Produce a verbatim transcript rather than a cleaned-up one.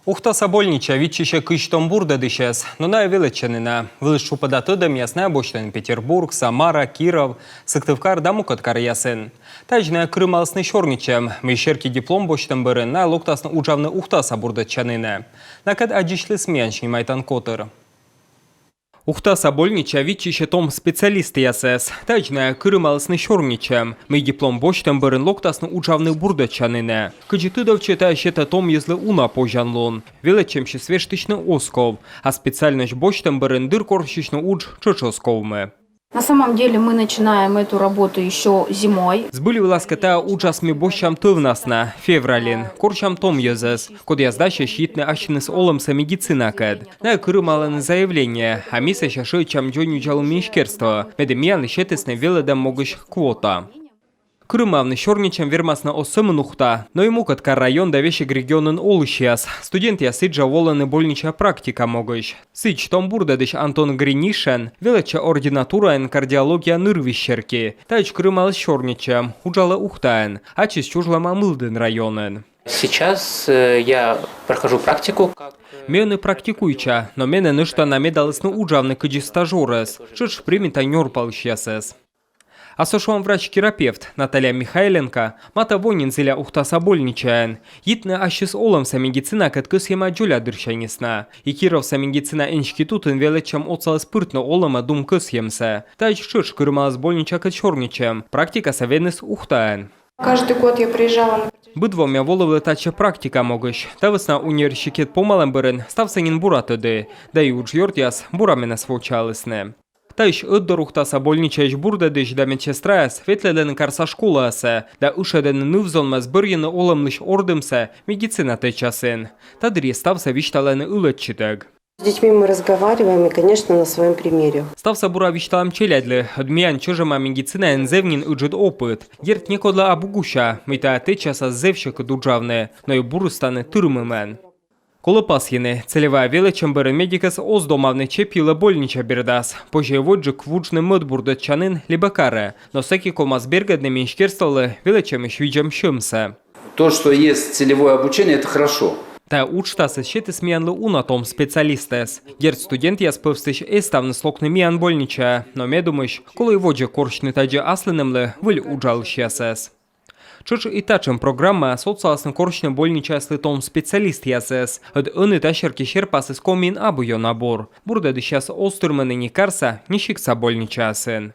Ухтаса больнича виччысьӧ кызь том бурдӧдысьӧс, но найӧ велӧдчӧны на. Вылыс тшупӧда тӧдӧмъяс найӧ босьтӧны Петербург, Самара, Киров, Сыктывкар да мукӧд каръясын. Таӧдз найӧ кырымалісны сёрнитчӧм, мый серти диплом босьтӧм бӧрын найӧ локтасны уджавны Ухтаса бурдӧдчанінӧ. Накӧд аддзысьліс миян снимайтан котыр. Ухтаса больнича виччысьӧ том специалистъясӧс. Таӧдз найӧ кырымалісны сёрнитчӧм, мый диплом босьтӧм бӧрын локтасны уджавны бурдӧдчанінӧ. Кыдзи тыдовтчӧ, тайӧ сетӧ том йӧзлы уна позянлун. Велӧдчӧмсьыс вештысьны оз ков, а специальность босьтӧм бӧрын дыр корсьысьны удж тшӧтш оз ковмы. На самом деле мы начинаем эту работу еще зимой. Збыль вылас кӧ, тайӧ уджас ми босьтчам тӧвнас на, февральын. Корсям том йӧзӧс, кодъяс дасьӧсь йитны ассьыныс олӧмсӧ медицинакӧд. Найӧ кырымалӧны заявление, а ми сэсся шыӧдчам дзоньвидзалун министерствоӧ, медым миянлы сетісны велӧдӧм могысь квота. Кырымавны сёрнитчӧм вермасны оз сӧмын Ухта, но и мукӧд кар-район да весиг регионын олысьяс. Студентъяс сідзжӧ волӧны больничаӧ практика могысь. Сідз, том бурдӧдысь Антон Гринишин велӧдчӧ ординатураын кардиология нырвизь серти. Таӧдз кырымаліс сёрнитчӧм, уджалӧ Ухтаын, ачыс чужлӧма Мылдін районын. Сейчас э, я прохожу практику. Ме ӧні практикуйтча, но менӧ нӧшта на медалісны уджавны кыдзи стажёрӧс, тшӧтш примита нёрпалысьясӧс. А со шуам, врач-терапевт Наталья Михайленко матӧ во нин зіля Ухтаса больничаын. Йитны ассьыс олӧмсӧ медицинакӧд кӧсйӧма дзоля дырсяньыс на. И Кировса медицина институтын велӧдчӧм отсаліс пыртны олӧмӧ дум кӧсйӧмсӧ. Таӧдз тшӧтш кырымаліс больничакӧд сёрнитчӧм, практикасӧ венис Ухтаын. Каждый год я приезжала на Быд во ме волывлі татчӧ практика могысь. Та вӧсна университет помалӧм бӧрын ставсӧ нин бура тӧді, да и уджъёртъяс бура менӧс вочаалісны. Таысь ӧтдор Ухтаса больничаысь бурдӧдысь да медсестраяс ветлӧдлӧны карса школаясӧ да ышӧдӧны ныв-зонмӧс бӧрйыны олӧмлысь ордымсӧ медицина тэчасын. Та дырйи ставсӧ висьталӧны ылӧдчытӧг. С детьми мы разговариваем и, конечно, на своем примере. Ставсӧ бура висьталам челядьлы, ӧд миян чӧжӧма медицинаын зэв нин ыджыд опыт. Дерт, некодлы абу гуся, мый тайӧ тэчасас зэв сьӧкыд уджавны, но и бурыстаны тырмымӧн. Колӧ пасйыны, целевая велӧдчӧм бӧрын медикӧс оз домавны чеп йылӧ больнича бердас. Позьӧ водзджык вуджны мӧд бурдӧдчанін либӧ карӧ, но сэки ковмас бергӧдны министерстволы велӧдчӧмысь видзӧм сьӧмсӧ. То, что есть целевое обучение, это хорошо. Тайӧ уджтасыс сетіс миянлы уна том специалистӧс. Дерт, студентъяс пӧвстысь эз ставныс локны миян больничаӧ, но ме думысь, колӧ и водзӧ корсьны тадзи аслынымлы выль уджалысьясӧс. Тшӧтш и татшӧм программаӧ отсаласны корсьны больничаяслы том специалистъясӧс. Ӧд ӧні та серти серпасыс Комиын абу ёна бур. Бурдӧдысьяс оз тырмыны ни карса, ни сиктса больничаясын.